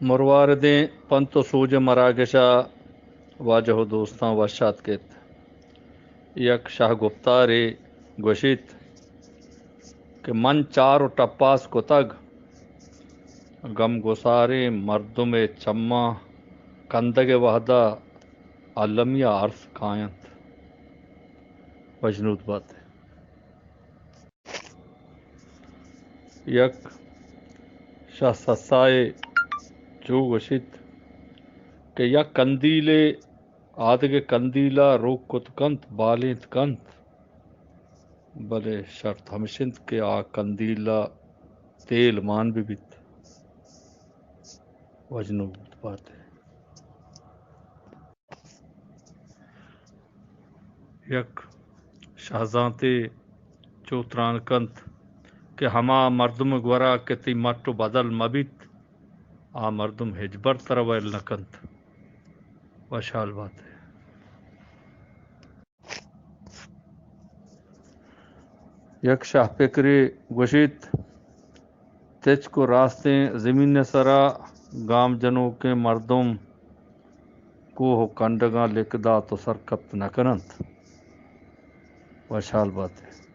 مرواردیں پنت و سوج مراگش ءَ واجہ و دوستاں وش آتک ایت۔ یک شہ گپتارے گوشیت کہ من چار و ٹپاس کتگ، گم گساریں مردم ءِ چماں کندگ ءِ وہد ءَ المی ءَ ارس کاینت۔ وشنود بات ئے۔ یک شہ سسائے چو گوشیت کہ یک کندیلے آدگہ کندیل ءَ روک کت کنت، بالینت کنت، بلے شرط ہمش انت کہ آ کندیل ءَ تیل مان بہ بیت۔ وشنود بات ئے۔ یک شہزانتے چو تران کنت کہ ہما مردم گورا کہ تئی مٹ و بدل مہ بیت، آ مردم ہچبر ترا ویل نہ کنت۔ وشحال بات ئے۔ یک شہ پکرے گوشیت، تچک و راستیں زمین ءِ سرا گام جنوکیں مردم کوہ و کنڈگاں لک دات و سرکپت نہ کن انت۔ وشحال بات ئے۔